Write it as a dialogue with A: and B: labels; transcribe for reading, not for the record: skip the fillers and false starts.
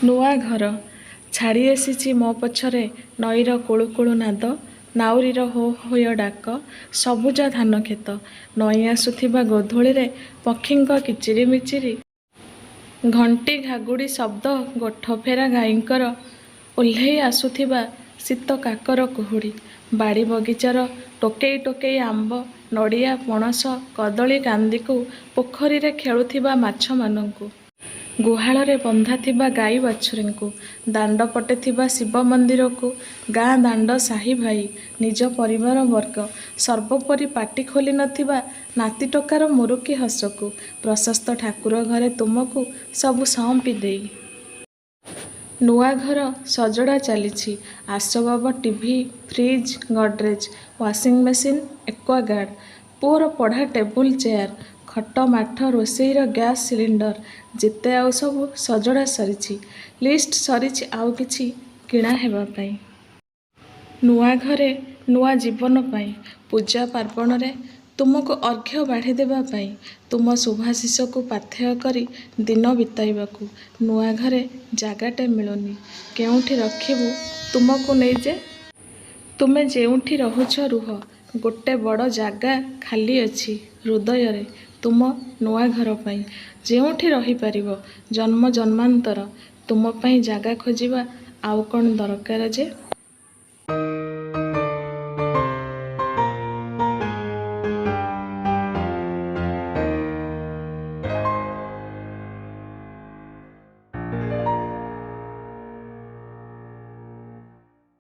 A: ନୂଆ ଘର। ଛାଡ଼ି ଆସିଛି ମୋ ପଛରେ ନଈର କୁଳୁକୁଳୁ ନାଦ, ନାଉରୀର ହୋ ହୋୟ ଡାକ, ସବୁଜ ଧାନକ୍ଷେତ, ନଇଁ ଆସୁଥିବା ଗୋଧୂଳିରେ ପକ୍ଷୀଙ୍କ କିଚିରିମିଚିରି, ଘଣ୍ଟି ଘାଗୁଡ଼ି ଶବ୍ଦ, ଗୋଠଫେରା ଗାଈଙ୍କର, ଓହ୍ଲେଇ ଆସୁଥିବା ଶୀତ କାକର କୁହୁଡ଼ି, ବାଡ଼ି ବଗିଚାର ଟୋକେଇ ଟୋକେଇ ଆମ୍ବ, ନଡ଼ିଆ, ପଣସ, କଦଳୀ କାନ୍ଦିକୁ, ପୋଖରୀରେ ଖେଳୁଥିବା ମାଛମାନଙ୍କୁ, ଗୁହାଳରେ ବନ୍ଧାଥିବା ଗାଈ ବାଛୁରୀଙ୍କୁ, ଦାଣ୍ଡପଟେ ଥିବା ଶିବ ମନ୍ଦିରକୁ, ଗାଁ ଦାଣ୍ଡ, ସାହି ଭାଇ, ନିଜ ପରିବାର ବର୍ଗ, ସର୍ବୋପରି ପାଟି ଖୋଲି ନଥିବା ନାତି ଟୋକାର ମୁରୁକି ହସକୁ, ପ୍ରଶସ୍ତ ଠାକୁର ଘରେ ତୁମକୁ ସବୁ ସଅଁପି ଦେଇ। ନୂଆ ଘର ସଜଡ଼ା ଚାଲିଛି। ଆସବାବ TV, fridge, Godrej, washing machine, Aquaguard, ପୁଅର ପଢ଼ା ଟେବୁଲ ଚେୟାର, ଖଟ ମାଠ, ରୋଷେଇର ଗ୍ୟାସ ସିଲିଣ୍ଡର, ଯେତେ ଆଉ ସବୁ ସଜଡ଼ା ସରିଛି। ଲିଷ୍ଟ ସରିଛି ଆଉ କିଛି କିଣା ହେବା ପାଇଁ। ନୂଆ ଘରେ ନୂଆ ଜୀବନ ପାଇଁ, ପୂଜା ପାର୍ବଣରେ ତୁମକୁ ଅର୍ଘ୍ୟ ବାଢ଼ିଦେବା ପାଇଁ, ତୁମ ଶୁଭାଶିଷକୁ ପାଥେୟ କରି ଦିନ ବିତାଇବାକୁ ନୂଆ ଘରେ ଜାଗାଟେ ମିଳୁନି। କେଉଁଠି ରଖିବୁ ତୁମକୁ ନେଇ ଯେ? ତୁମେ ଯେଉଁଠି ରହୁଛ ରୁହ, ଗୋଟେ ବଡ଼ ଜାଗା ଖାଲି ଅଛି ହୃଦୟରେ ତୁମ ନୂଆ ଘର ପାଇଁ। ଯେଉଁଠି ରହିପାରିବ ଜନ୍ମ ଜନ୍ମାନ୍ତର। ତୁମ ପାଇଁ ଜାଗା ଖୋଜିବା ଆଉ କ'ଣ ଦରକାର ଯେ?